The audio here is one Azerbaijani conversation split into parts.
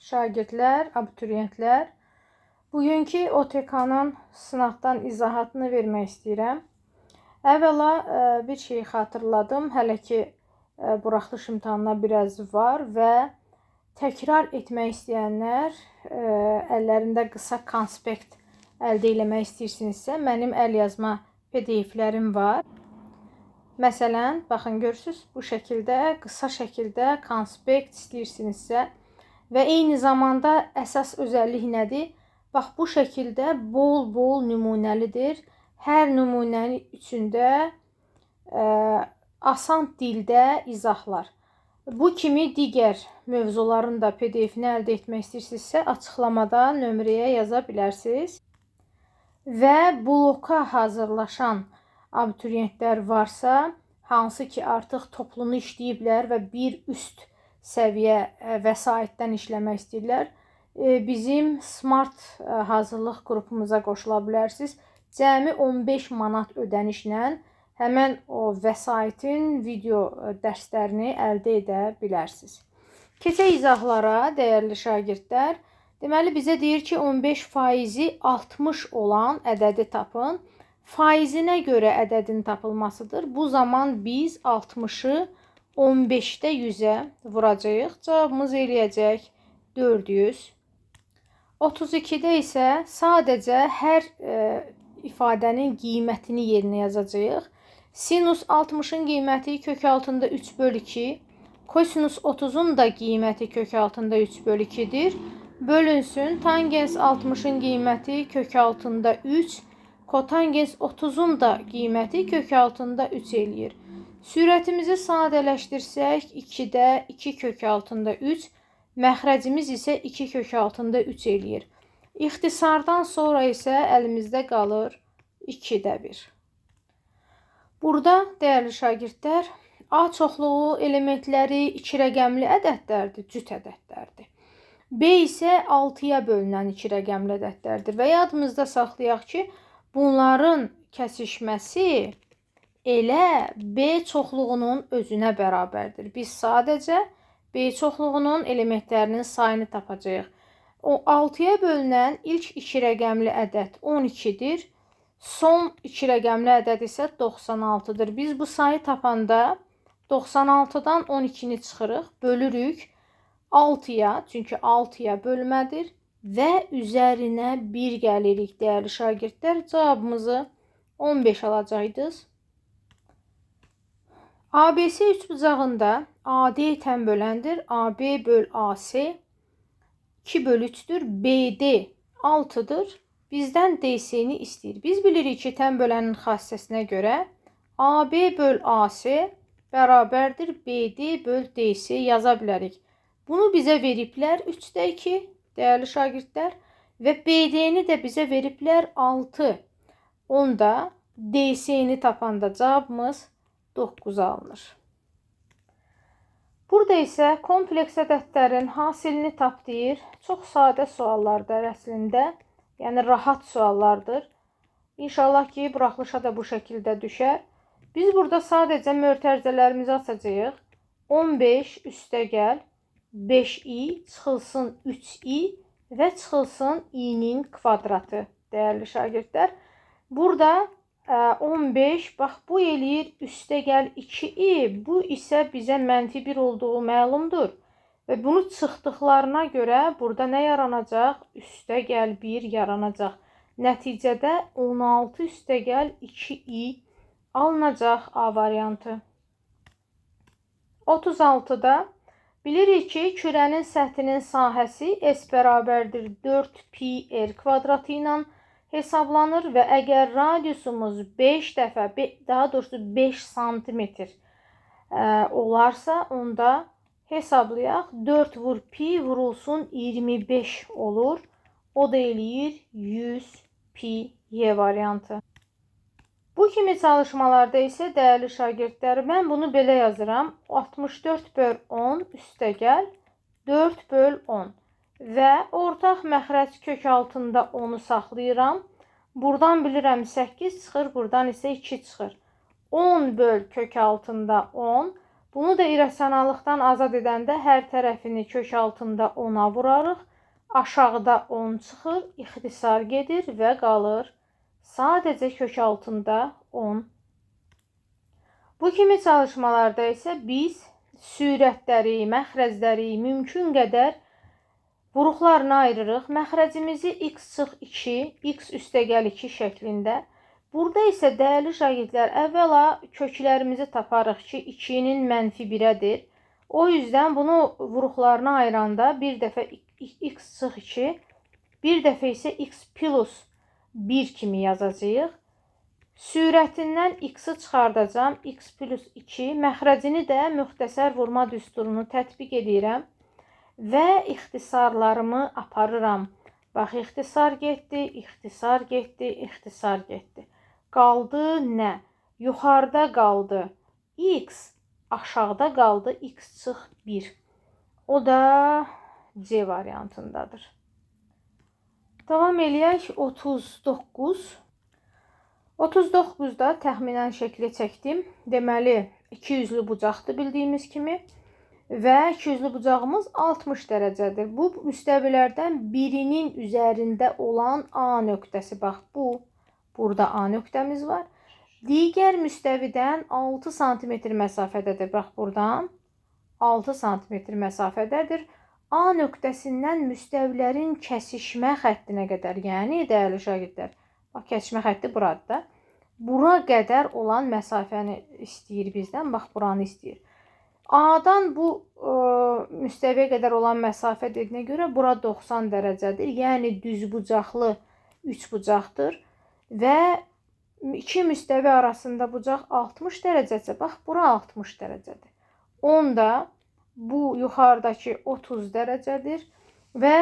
Şagirdlər, abituriyentlər, bugünkü OTK-nın sınaqdan izahatını vermək istəyirəm. Əvvəla bir şeyi xatırladım. Hələ ki buraxılış imtahanına biraz var və təkrar etmək istəyənlər əllərində qısa konspekt əldə eləmək istəyirsinizsə, mənim əl yazma PDF-lərim var. Məsələn, baxın görürsüz, bu şəkildə, qısa şəkildə konspekt istəyirsinizsə və eyni zamanda əsas özəllik nədir? Bax, bu şəkildə bol-bol nümunəlidir. Hər nümunənin içində asan dildə izahlar. Bu kimi digər mövzuların da PDF-ni əldə etmək istəyirsinizsə, açıqlamada nömrəyə yaza bilərsiniz. Və bloka hazırlaşan abituriyentlər varsa, hansı ki artıq toplunu işləyiblər və bir üst səviyyə vəsaitdən işləmək istəyirlər, bizim Smart hazırlıq qrupumuza qoşula bilərsiniz. Cəmi 15 manat ödənişlə həmən o vəsaitin video dərslərini əldə edə bilərsiniz. Keçək izahlara, dəyərli şagirdlər. Deməli, bizə deyir ki, 15 faizi 60 olan ədədi tapın. Faizinə görə ədədin tapılmasıdır. Bu zaman biz 60-ı 15-də 100-ə vuracağıq. Cavabımız eləyəcək 400. 32-də isə sadəcə hər ifadənin qiymətini yerinə yazacağıq. Sinus 60-ın qiyməti kök altında 3 bölü 2. Kosinus 30-un da qiyməti kök altında 3 bölü 2-dir. Bölünsün. Tangens 60-ın qiyməti kök altında 3. Kotangens 30-un da qiyməti kök altında 3 eləyir. Sürətimizi sadələşdirsək 2-də 2 kök altında 3, məxrəcimiz isə 2 kök altında 3 eləyir. İxtisardan sonra isə əlimizdə qalır 2-də 1. Burada, dəyərli şagirdlər, A çoxluğu elementləri 2 rəqəmli ədədlərdir, cüt ədədlərdir. B isə 6-ya bölünən 2 rəqəmli ədədlərdir və yadımızda saxlayaq ki, bunların kəsişməsi elə B çoxluğunun özünə bərabərdir. Biz sadəcə B çoxluğunun elementlərinin sayını tapacağıq. O 6-ya bölünən ilk 2 rəqəmli ədəd 12-dir. Son 2 rəqəmli ədəd isə 96-dır. Biz bu sayı tapanda 96-dan 12-ni çıxırıq, bölürük 6-ya, çünki 6-ya bölmədir və üzərinə 1 gəlirik, dəyərli şagirdlər. Cavabımızı 15 alacaqdınız. ABC üçbucağında AD tən böləndir. AB böl AC 2 bölü 3-dür. BD 6-dır. Bizdən DC-ni istəyir. Biz bilirik ki, tən bölənin xassəsinə görə AB böl AC bərabərdir BD böl DC yaza bilərik. Bunu bizə veriblər 3-də 2, dəyərli şagirdlər, və BD-ni də bizə veriblər 6. Onda DC-ni tapanda cavabımız 9 alınır. Burada isə kompleks ədədlərin hasilini tap deyir. Çox sadə suallardır əslində. Yəni rahat suallardır. İnşallah ki, buraxılışa da bu şəkildə düşər. Biz burada sadəcə mötərizələrimizi açacağıq. 15 üstə gəl 5i çıxılsın 3i və çıxılsın i-nin kvadratı, dəyərli şagirdlər. Burada 15, bax bu eləyir üstə gəl 2i, bu isə bizə mənfi 1 olduğu məlumdur. Və bunu çıxdıqlarına görə burada nə yaranacaq? Üstə gəl 1 yaranacaq. Nəticədə 16 üstə gəl 2i alınacaq A variantı. 36-da bilirik ki, kürənin səthinin sahəsi S bərabərdir 4 pi r kvadratı ilə hesablanır və əgər radiusumuz 5 dəfə, daha doğrusu 5 santimetr olarsa, onda hesablayaq. 4 vur pi vurulsun 25 olur. O da eləyir 100 pi Y variantı. Bu kimi çalışmalarda isə, dəyərli şagirdlər, mən bunu belə yazıram. 64 böl 10 üstə gəl 4 böl 10. Və ortaq məxrəc kök altında 10-u saxlayıram. Buradan bilirəm 8 çıxır, buradan isə 2 çıxır. 10 böl kök altında 10. Bunu da irrasionallıqdan azad edəndə hər tərəfini kök altında 10-a vurarıq. Aşağıda 10 çıxır, ixtisar gedir və qalır sadəcə kök altında 10. Bu kimi çalışmalarda isə biz sürətləri, məxrəcləri mümkün qədər vuruqlarına ayırırıq. Məxrəcimizi x çıx 2, x üstəgəl 2 şəklində. Burada isə dəyərli şagirdlər, əvvəla köklərimizi taparıq ki, 2-nin mənfi 1-ədir. O yüzden bunu vuruqlarına ayıranda bir dəfə x çıx 2, bir dəfə isə x plus 1 kimi yazacağıq. Sürətindən x-i çıxardacağam. X plus 2. Məxrəcini də müxtəsər vurma düsturunu tətbiq edirəm və ixtisarlarımı aparıram. Bax, ixtisar getdi, ixtisar getdi, ixtisar getdi. Qaldı nə? Yuxarıda qaldı x, aşağıda qaldı x çıx 1. O da C variantındadır. Davam eləyək. 39. 39-da təxminən şəkli çəkdim. Deməli, ikiyüzlü bucaqdır bildiyimiz kimi və ikiyüzlü bucağımız 60 dərəcədir. Bu müstəvilərdən birinin üzərində olan A nöqtəsi. Bax, bu, burada A nöqtəmiz var. Digər müstəvidən 6 sm məsafədədir. Bax, buradan 6 sm məsafədədir. A nöqtəsindən müstəvilərin kəsişmə xəttinə qədər, yəni dəyərli şagirdlər, bax, kəsişmə xətti buradır da. Bura qədər olan məsafəni istəyir bizdən. Bax, buranı istəyir. A-dan bu müstəviyə qədər olan məsafə dediyinə görə bura 90 dərəcədir. Yəni düzbucaqlı üçbucaqdır və iki müstəvi arasında bucaq 60 dərəcəsə, bax, bura 60 dərəcədir. Onda bu yuxarıdakı 30 dərəcədir və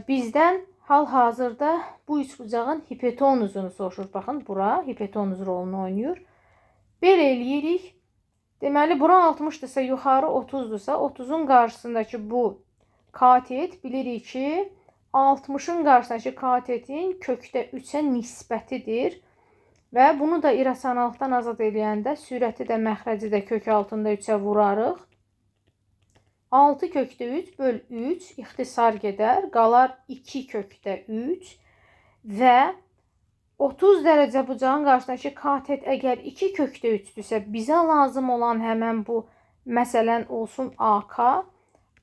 bizdən hal-hazırda bu üçbucağın hipotenuzunu soruşur. Baxın, bura hipotenuz rolunu oynayır. Belə eləyirik. Deməli, bura 60-dırsa, yuxarı 30-dursa, 30-un qarşısındakı bu katet bilirik ki, 60-ın qarşısındakı katetin kökdə 3-ə nisbətidir. Və bunu da irrasionallıqdan azad eləyəndə sürəti də, məxrəci də kök altında 3-ə vurarıq. 6 kökdə 3 böl 3 ixtisar gedər. Qalar 2 kökdə 3 və 30 dərəcə bucağın qarşısındakı katet əgər 2 kökdə 3-dürsə, bizə lazım olan həmən bu, məsələn, olsun AK.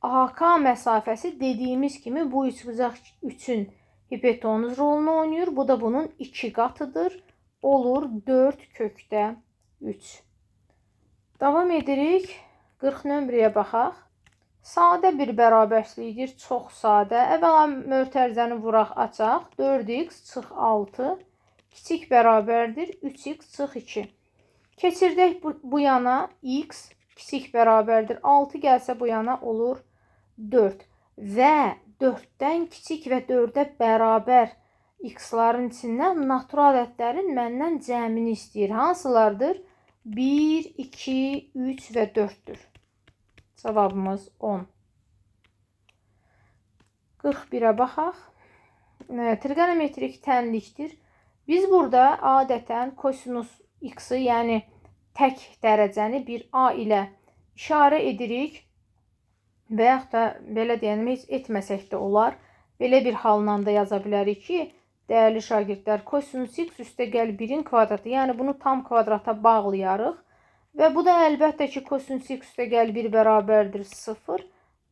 AK məsafəsi dediyimiz kimi bu üçbucaq üçün hipotenuz rolunu oynayır. Bu da bunun 2 qatıdır. Olur 4 kökdə 3. Davam edirik. 40 nömrəyə baxaq. Sadə bir bərabərsizlikdir, çox sadə. Əvvəla mötərizəni vuraq, açaq. 4x çıx 6 kiçik bərabərdir 3x çıx 2. Keçirdək bu yana x kiçik bərabərdir 6 gəlsə bu yana olur 4. Və 4-dən kiçik və 4-ə bərabər x-ların içindən natural ədədlərin məndən cəmini istəyir. Hansılardır? 1, 2, 3 və 4-dür. Cavabımız 10. 41-ə baxaq. Trigonometrik tənlikdir. Biz burada adətən kosinus x-ı, yəni tək dərəcəni bir a ilə işarə edirik. Və yaxud da belə deyəlim, heç etməsək də olar. Belə bir halla da yaza bilərik ki, dəyərli şagirdlər, kosinus x üstəgəl 1-in kvadratı, yəni bunu tam kvadrata bağlayarıq. Və bu da əlbəttə ki, kosinus x üstəgəl 1 bərabərdir 0.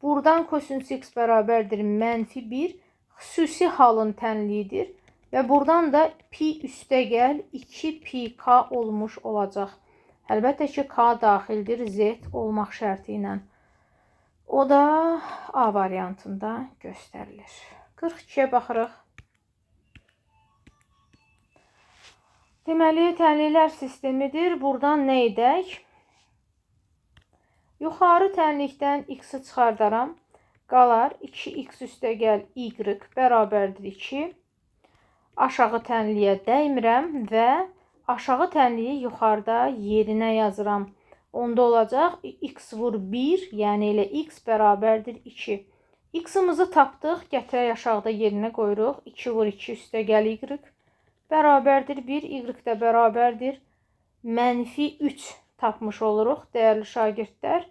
Buradan kosinus x bərabərdir mənfi 1. Xüsusi halın tənliyidir. Və buradan da pi üstəgəl 2 pi k olmuş olacaq. Əlbəttə ki, k daxildir z olmaq şərti ilə. O da A variantında göstərilir. 42-yə baxırıq. Deməli, tənliklər sistemidir. Buradan nə edək? Yuxarı tənlikdən x-i çıxardaram. Qalar 2x üstəgəl y bərabərdir 2. Aşağı tənliyə dəymirəm və aşağı tənliyi yuxarıda yerinə yazıram. Onda olacaq x vur 1, yəni elə x bərabərdir 2. X-imizi tapdıq, gətirək aşağıda yerinə qoyuruq. 2 vur 2 üstəgəl y bərabərdir 1, y də bərabərdir mənfi 3 tapmış oluruq, dəyərli şagirdlər.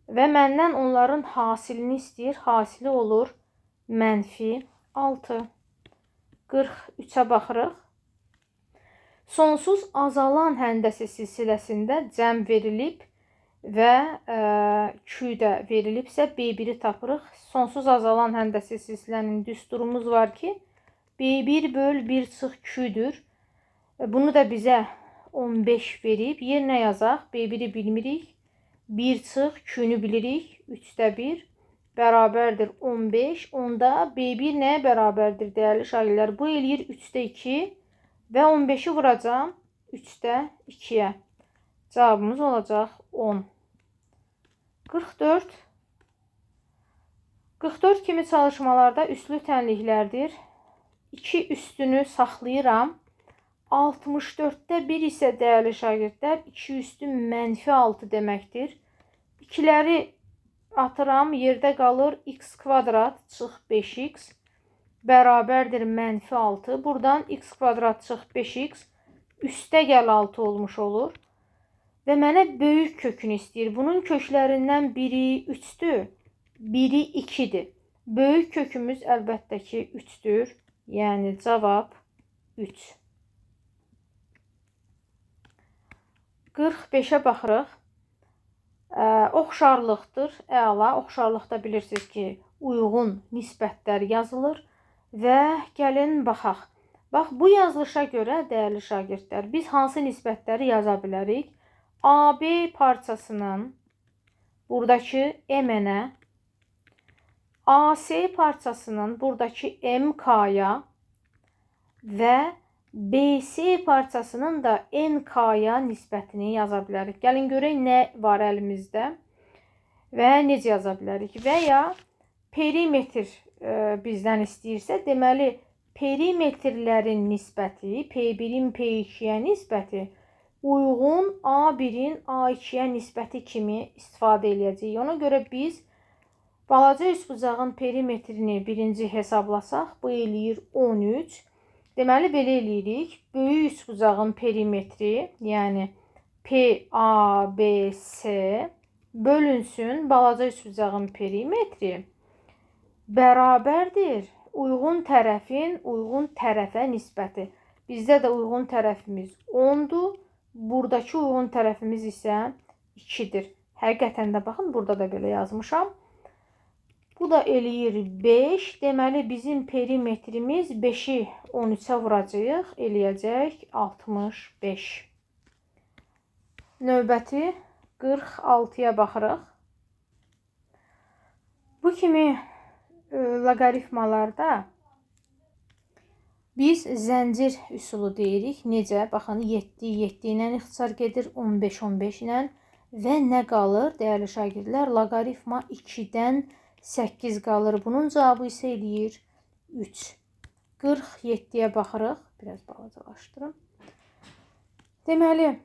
Və məndən onların hasilini istəyir. Hasili olur mənfi 6. 43-ə baxırıq. Sonsuz azalan həndəsi silsiləsində cəm verilib və Q də verilibsə B1-i tapırıq. Sonsuz azalan həndəsi silsilənin düsturumuz var ki, B1 böl 1 çıx Q-dür. Bunu da bizə 15 verib. Yerinə yazaq. B1-i bilmirik. 1 çıx Q-nü bilirik. 3-də 1 bərabərdir 15. Onda B1 nəyə bərabərdir dəyərli şagirdlər? Bu eləyir 3-də 2 və 15-i vuracağam 3-də 2-yə. Cavabımız olacaq 10. 44. 44 kimi çalışmalarda üslü tənliklərdir. 2 üstünü saxlayıram. 64-də 1 isə dəyərli şagirdlər 2 üstü mənfi 6 deməkdir. 2-ləri atıram, yerdə qalır x kvadrat çıx 5x bərabərdir mənfi 6. Buradan x kvadrat çıx 5x üstə gəl 6 olmuş olur. Və mənə böyük kökünü istəyir. Bunun köklərindən biri 3-dür, biri 2-dir. Böyük kökümüz əlbəttə ki 3-dür. Yəni cavab 3. 45-ə baxırıq. Oxşarlıqdır. Əla. Oxşarlıqda bilirsiniz ki, uyğun nisbətlər yazılır. Və gəlin baxaq. Bax, bu yazılışa görə, dəyərli şagirdlər, biz hansı nisbətləri yaza bilərik? AB parçasının buradakı MN-ə, AC parçasının buradakı MK-ya və BC parçasının da NK-ya nisbətini yaza bilərik. Gəlin görək nə var əlimizdə və necə yaza bilərik. Və ya perimetr bizdən istəyirsə, deməli perimetrlərin nisbəti, P1-in P2-yə nisbəti uyğun A1-in A2-yə nisbəti kimi istifadə eləyəcəyik. Ona görə biz balaca üçbucağın perimetrini birinci hesablasaq, bu eləyir 13. Deməli, belə eləyirik. Böyük üçbucağın perimetri, yəni PABC bölünsün balaca üçbucağın perimetri bərabərdir uyğun tərəfin uyğun tərəfə nisbəti. Bizdə də uyğun tərəfimiz 10-dur. Buradakı uyğun tərəfimiz isə 2-dir. Həqiqətən də baxın, burada da belə yazmışam. Bu da eləyir 5. Deməli, bizim perimetrimiz 5-i 13-ə vuracağıq. Eləyəcək 65. Növbəti 46-ya baxırıq. Bu kimi loqaritmalarda biz zəncir üsulu deyirik. Necə? Baxın, 7, 7 ilə ixtisar gedir, 15, 15 ilə və nə qalır? Dəyərli şagirdlər, loqaritma 2-dən 8 qalır. Bunun cavabı isə eləyir 3. 47-yə baxırıq. Biraz balacalaşdırım. Deməli,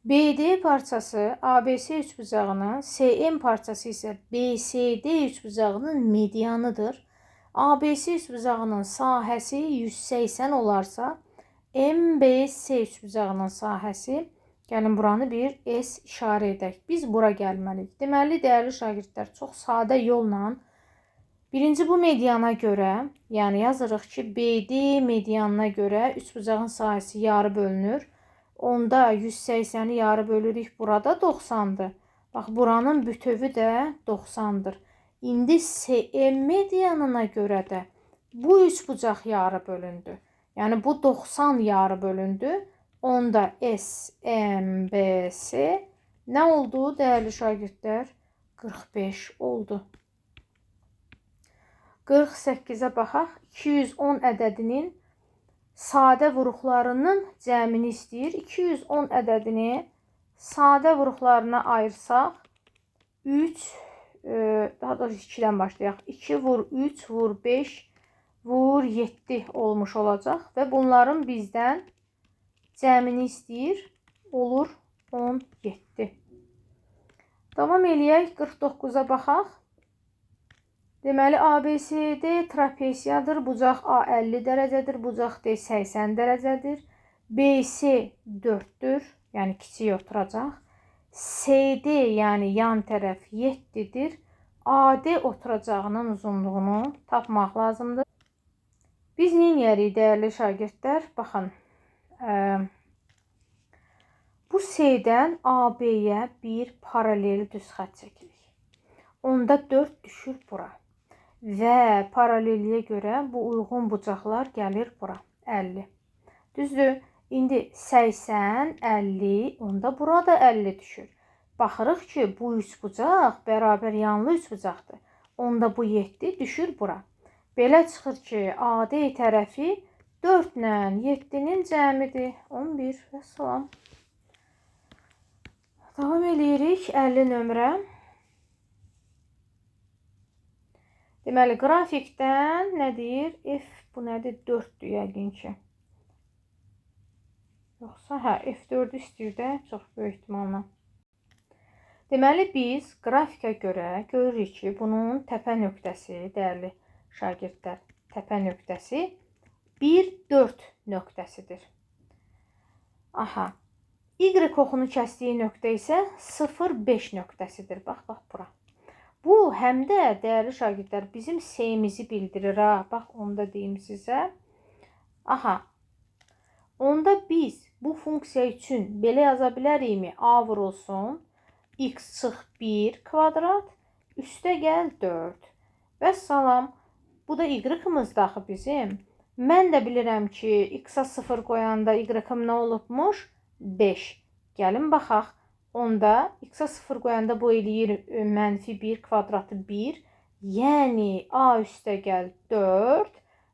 BD parçası ABC üçbucağının, SM parçası isə BCD üçbucağının medianıdır. ABC üçbucağının sahəsi 180 olarsa, MBC üçbucağının sahəsi, gəlin buranı bir S işarə edək. Biz bura gəlməliyik. Deməli, dəyərli şagirdlər, çox sadə yolla birinci bu mediana görə, yəni yazırıq ki, BD medianına görə üçbucağın sahəsi yarı bölünür. Onda 180-i yarı bölürük, burada 90-dır. Bax, buranın bütövü də 90-dır. İndi SM medianına görə də bu üçbucaq yarı bölündü. Yəni, bu 90 yarı bölündü. Onda SMBC nə oldu, dəyərli şagirdlər? 45 oldu. 48-ə baxaq. 210 ədədinin sadə vuruqlarının cəmini istəyir. 210 ədədini sadə vuruqlarına ayırsaq, 3, daha doğrusu 2-dən başlayaq. 2 vur 3 vur 5 vur 7 olmuş olacaq və bunların bizdən cəmini istəyir. Olur 17. Davam eləyək. 49-a baxaq. Deməli, ABCD trapesiyadır. Bucaq A 50 dərəcədir. Bucaq D 80 dərəcədir. BC 4-dür. Yəni kiçik oturacaq. CD, yəni yan tərəf 7-dir. AD oturacağının uzunluğunu tapmaq lazımdır. Biz nə edərik, dəyərli şagirdlər? Baxın, bu C-dən AB-yə bir paralel düz xətt çəkirik. Onda 4 düşür bura. Və paralelliyə görə bu uyğun bucaqlar gəlir bura. 50. Düzdür? İndi 80, 50, onda burada 50 düşür. Baxırıq ki, bu üçbucaq bərabər yanlı üçbucaqdır. Onda bu 7 düşür bura. Belə çıxır ki, AD tərəfi 4 ilə 7-nin cəmidir. 11. Vəssalam. Davam eləyirik. 50 nömrə. Deməli, qrafikdən nə deyir? F bu nədir? 4-dür yəqin ki. Yoxsa, hə, F4-ü istəyir də, çox böyük ehtimalla. Deməli, biz qrafikə görə görürük ki, bunun təpə nöqtəsi, dəyərli şagirdlər, təpə nöqtəsi 1, 4 nöqtəsidir. Aha, Y oxunu kəsdiyi nöqtə isə 0, 5 nöqtəsidir. Bax, bax, bura. Bu, həm də, dəyərli şagirdlər, bizim S-mizi bildirir. Ha. Bax, onu da deyim sizə. Aha, onda biz bu funksiya üçün belə yaza bilərikmi? A vurulsun, x çıx 1 kvadrat, üstə gəl 4. Vəssalam, bu da y-ımızdır axı bizim. Mən də bilirəm ki, x-a 0 qoyanda y-ım nə olubmuş? 5. Gəlin baxaq. Onda x-a 0 qoyanda bu eləyir mənfi 1 kvadratı 1. Yəni a üstə gəl 4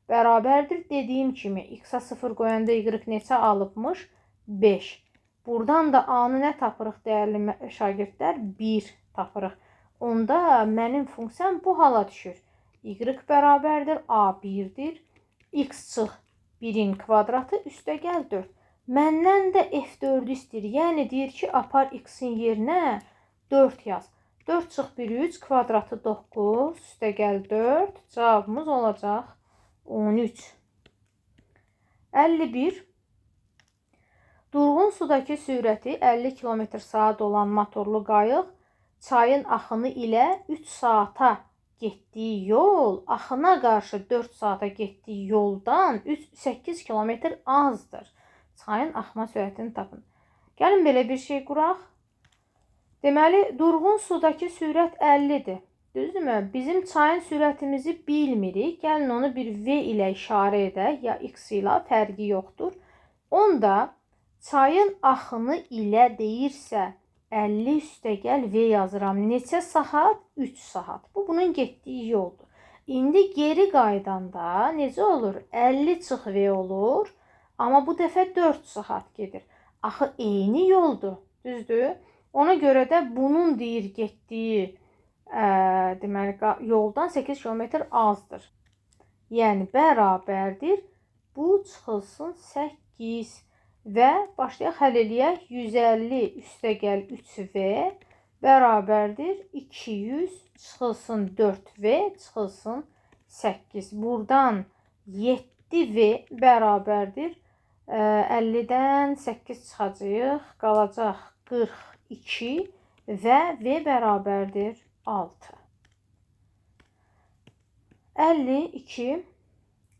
bərabərdir dediyim kimi x-a 0 qoyanda y neçə alıbmış? 5. Buradan da a-nı nə tapırıq dəyərli şagirdlər? 1 tapırıq. Onda mənim funksiyam bu hala düşür. Y bərabərdir a 1-dir. X çıx 1-in kvadratı üstə gəl 4. Məndən də F4-ü istəyir. Yəni deyir ki, apar x-in yerinə 4 yaz. 4 çıx 1, 3, kvadratı 9, üstə gəl 4. Cavabımız olacaq 13. 51. Durğun sudakı sürəti 50 km/saat olan motorlu qayıq çayın axını ilə 3 saata getdiyi yol axına qarşı 4 saata getdiyi yoldan 8 km azdır. Çayın axma sürətini tapın. Gəlin belə bir şey quraq. Deməli, durğun sudakı sürət 50-dir. Düzdürmü? Bizim çayın sürətimizi bilmirik. Gəlin onu bir V ilə işarə edək, ya X ilə, fərqi yoxdur. Onda çayın axını ilə deyirsə 50 üstə gəl V yazıram. Neçə saat? 3 saat. Bu, bunun getdiyi yoldur. İndi geri qaydanda necə olur? 50 çıx V olur. Amma bu dəfə 4 saat gedir. Axı eyni yoldur. Düzdür? Ona görə də bunun deyir getdiyi deməli yoldan 8 km azdır. Yəni bərabərdir. Bu çıxılsın 8 və başlayaq həll eləyək. 150 üstə gəl 3V bərabərdir 200 çıxılsın 4V çıxılsın 8. Buradan 7V bərabərdir 50-dən 8 çıxacaq, qalacaq 42 və V bərabərdir 6. 52.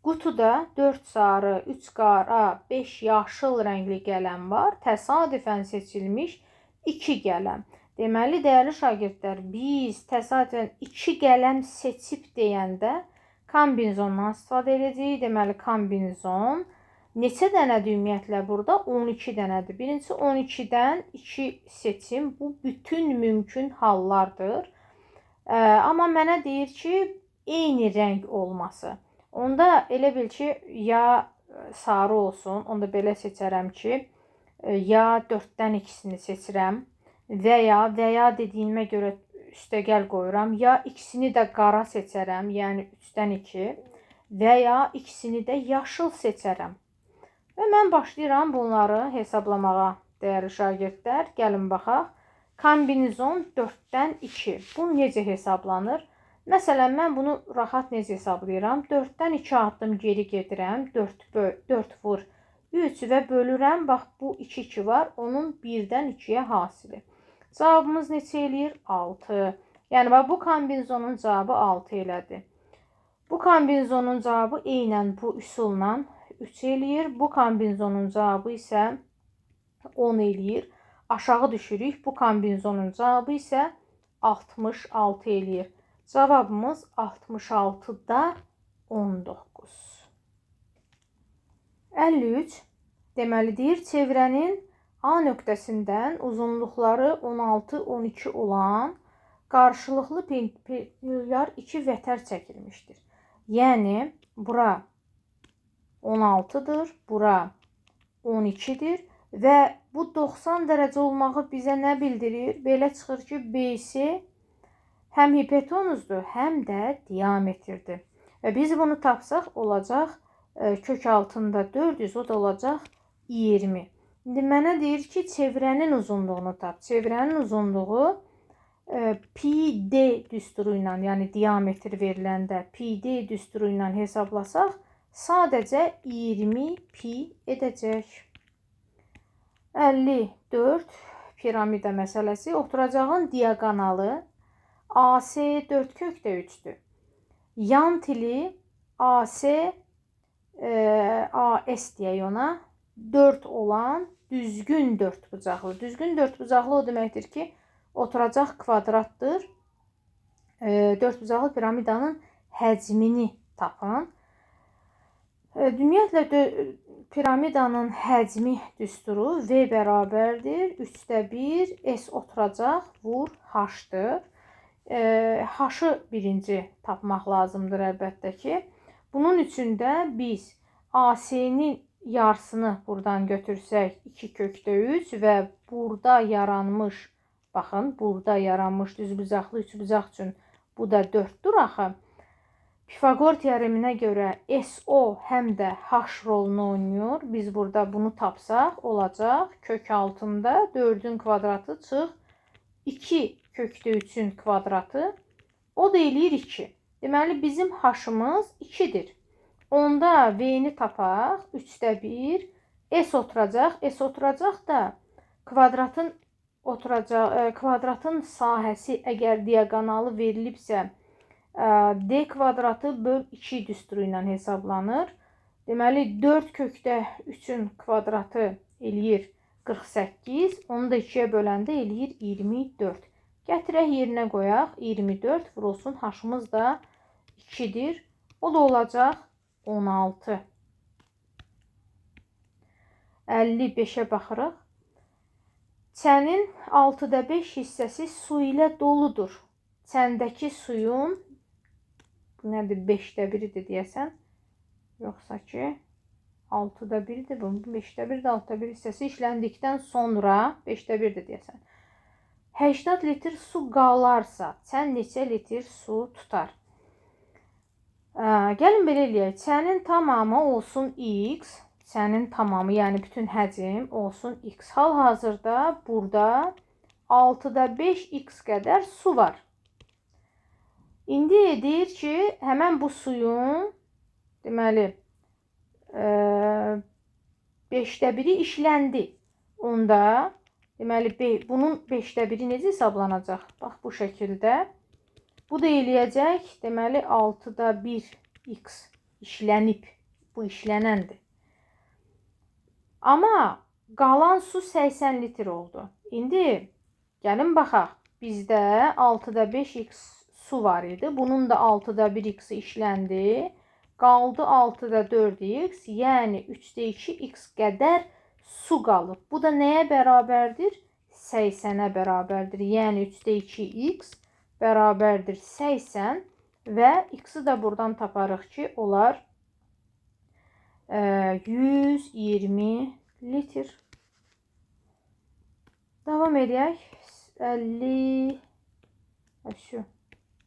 Qutuda 4 sarı, 3 qara, 5 yaşıl rəngli qələm var. Təsadüfən seçilmiş 2 qələm. Deməli, dəyərli şagirdlər, biz təsadüfən 2 qələm seçib deyəndə kombinizondan istifadə edəcəyik. Deməli, kombinizon neçə dənədir ümumiyyətlə burada? 12 dənədir. Birincisi 12-dən 2 seçim. Bu bütün mümkün hallardır. Amma mənə deyir ki, eyni rəng olması. Onda elə bil ki, ya sarı olsun, onda belə seçərəm ki, ya 4-dən ikisini seçirəm və ya dediyimə görə üstəgəl qoyuram, ya ikisini də qara seçərəm, yəni 3-dən 2 və ya ikisini də yaşıl seçərəm. Və mən başlayıram bunları hesablamağa, dəyərli şagirdlər. Gəlin baxaq. Kombinizon 4-dən 2. Bu necə hesablanır? Məsələn, mən bunu rahat necə hesablayıram? 4-dən 2 addım geri gedirəm. 4 vur 3 və bölürəm. Bax, bu 2 ki var. Onun 1-dən 2-yə hasili. Cavabımız neçə eləyir? 6. Yəni, bax, bu kombinizonun cavabı 6 elədi. Bu kombinizonun cavabı eynən bu üsulla 3 eləyir. Bu kombinizonun cavabı isə 10 eləyir. Aşağı düşürük. Bu kombinizonun cavabı isə 66 eləyir. Cavabımız 66-da 19. 53. Deməli, deyir, çevrənin A nöqtəsindən uzunluqları 16-12 olan qarşılıqlı perpendikulyar iki vətər çəkilmişdir. Yəni, bura 16-dır, bura 12-dir və bu 90 dərəcə olmağı bizə nə bildirir? Belə çıxır ki, BC həm hipotenuzdur, həm də diametrdir. Və biz bunu tapsaq olacaq kök altında 400, o da olacaq 20. İndi mənə deyir ki, çevrənin uzunluğunu tap. Çevrənin uzunluğu pi d düsturu ilə, yəni diametr veriləndə pi d düsturu ilə hesablasaq, sadəcə 20 pi edəcək. 54 piramida məsələsi. Oturacağın diaqonalı AC 4 kökdə 3-dür. Yan tili AC, AS deyək ona, 4 olan düzgün dördbucaqlı. Düzgün dördbucaqlı o deməkdir ki, oturacaq kvadratdır. Dördbucaqlı piramidanın həcmini tapın. Ümumiyyətlə, piramidanın həcmi düsturu V bərabərdir 3-də 1 S oturacaq vur H-dır. H-ı birinci tapmaq lazımdır əlbəttə ki. Bunun üçün də biz AC-nin yarısını buradan götürsək 2 kökdə 3 və burada yaranmış, baxın, burada yaranmış düzbucaqlı üçbucaq üçün bu da 4-dür axı. Pifaqor teoreminə görə SO həm də H rolunu oynayır. Biz burada bunu tapsaq olacaq kök altında 4-ün kvadratı çıx 2 kökdə 3-ün kvadratı. O da eləyir 2. Deməli, bizim H-ımız 2-dir. Onda V-ni tapaq. 3-də 1. S oturacaq. S oturacaq da kvadratın oturacaq, kvadratın sahəsi əgər diaqonalı verilibsə, D kvadratı böl 2 düsturu ilə hesablanır. Deməli, 4 kökdə 3-ün kvadratı eləyir 48. Onu da 2-yə böləndə eləyir 24. Gətirək yerinə qoyaq. 24 vurulsun. H-ımız da 2-dir. O da olacaq 16. 55-ə baxırıq. Çənin 6-da 5 hissəsi su ilə doludur. Çəndəki suyun bu nədir? 5-də 1-dir deyəsən. Yoxsa ki 6-da 1-dir. Bu 5-də 1-dir. 6-da 1 hissəsi işləndikdən sonra 5-də 1-dir deyəsən. 80 litr su qalarsa, çən neçə litr su tutar? Gəlin belə eləyək. Çənin tamamı olsun x. Çənin tamamı, yəni bütün həcm olsun x. Hal-hazırda burada 6-da 5x qədər su var. İndi deyir ki, həmən bu suyun, deməli, 5-də 1-i işləndi. Onda, deməli, bunun 5-də 1-i necə hesablanacaq? Bax, bu şəkildə. Bu da eləyəcək, deməli, 6-da 1x işlənib. Bu işlənəndir. Amma qalan su 80 litr oldu. İndi gəlin baxaq. Bizdə 6-da 5x su var idi. Bunun da 6-da 1x-i işləndi. Qaldı 6-da 4x, yəni 3-də 2x qədər su qalıb. Bu da nəyə bərabərdir? 80-ə bərabərdir. Yəni 3-də 2x bərabərdir 80 və x-i də buradan taparıq ki, olar 120 litr. Davam edək. 50,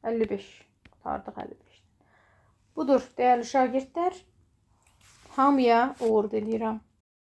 55. Qurtardıq 55. Budur, dəyərli şagirdlər. Hamıya uğur diləyirəm.